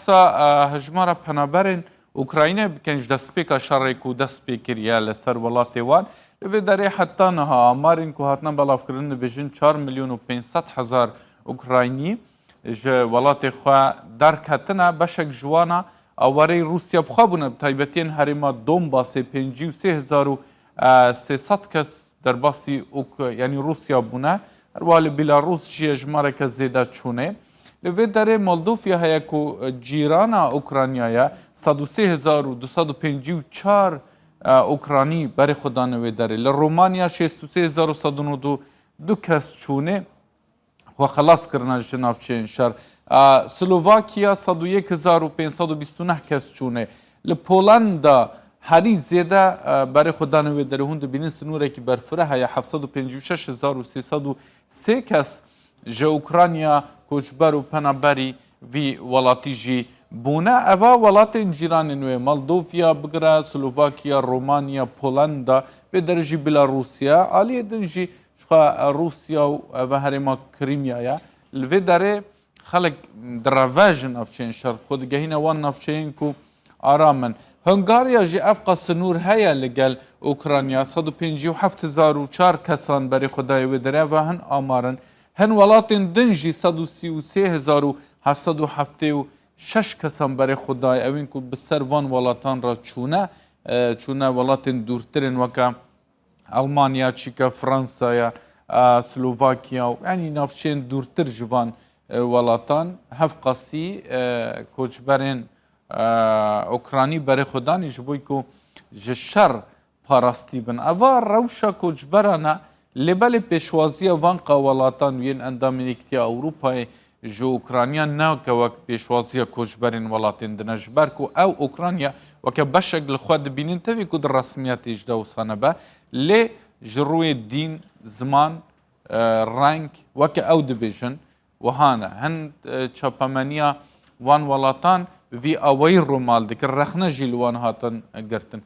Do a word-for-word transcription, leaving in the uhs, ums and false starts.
Sa e, hejmara penaberên Ukraynê bikin ji destpêka şerê ku dest pê kiriye li ser welatê wan. Li vê derê heta niha amarên ku hatine belavkirin dibêjin çar milyon û pênc sed hezar Ukraynî ji welatê xwe derketine. Beşek ji wana awareyî Rûsya bi xwe bûne, bi taybetiyên herêma Donbasê pêncî û sê hezar û sê sed kes derbasî Uk-, yanî Rûsya bûne. Herwiha li Belarûs jî hejmareke zêde çûnê. Li vê derê Moldofya heye ku, e, cîrana Ukrayna ye, sed û sê hezar û du sed û pêncî û çar, e, Ukranî berê xwe dane wê derê. Li Romanya şêst û sê hezar û sed û nod û du kes çûnê xwe xelas kirine ji navçeyên şer. E, Slovakiya sed û yek hezar û pênc sed û bîst û neh kes çûnê. Li Polenda herî zêde, e, berê xwe dane wê derê. Hûn dibînin sinûrekî berfireh heye, heft sed û pêncî û şeş hezar û sê sed û sê kes ji Ukrayna koçber û penaberî vî welatî jî bûne. Eva welatên cîranên wê, Moldovya bigire, Slovakiya, Romanya, Polenda, vê derê jî Belarusya, aliyê din jî jixwe Rûsya û eva herêma Krîmya ye. Li vê derê xelk direve ji navçeyên şer, xwe digehîne wan navçeyên ku aram in. Hungarya jî ev qas sinûr heye li gel Ukrayna, sed û pêncî û heft hezar û çar kesan berê xwe dayê wê derê, eva hin amar in. Hin welatên din jî sed û sî û sê hezar û heft sed û heftê û şeş kesan berê xwe dayê. Ewên ku bi ser van welatan re çûne, e, çûne welatên dûrtirên weke Almanya, çîka Fransa ye, e, Slovakiya û, yanî navçeyên dûrtir ji van, e, welatan hevqasî, e, koçberên, e, Okranî berê xwe danî ji bo ku ji şer parastî bin. Eva rewşa koçberan e, lê belê pêşwaziya van qawelatan û yên endamên Yekîtiya Ewropayê ji Ukrayna nake wek pêşwaziya koçberên welatên din e, ji ber ku ew Ukrayna weke beşek li xwe dibînin, tevî ku di resmiyetê jî de wisa nebe, lê ji rûyê dîn, ziman, e, reng, weke ew dibêjin, wiha ne. Hin, e, çapemeniya van welatan bi vî awayî rûmal dikir, rexne jî li wan hatin girtin.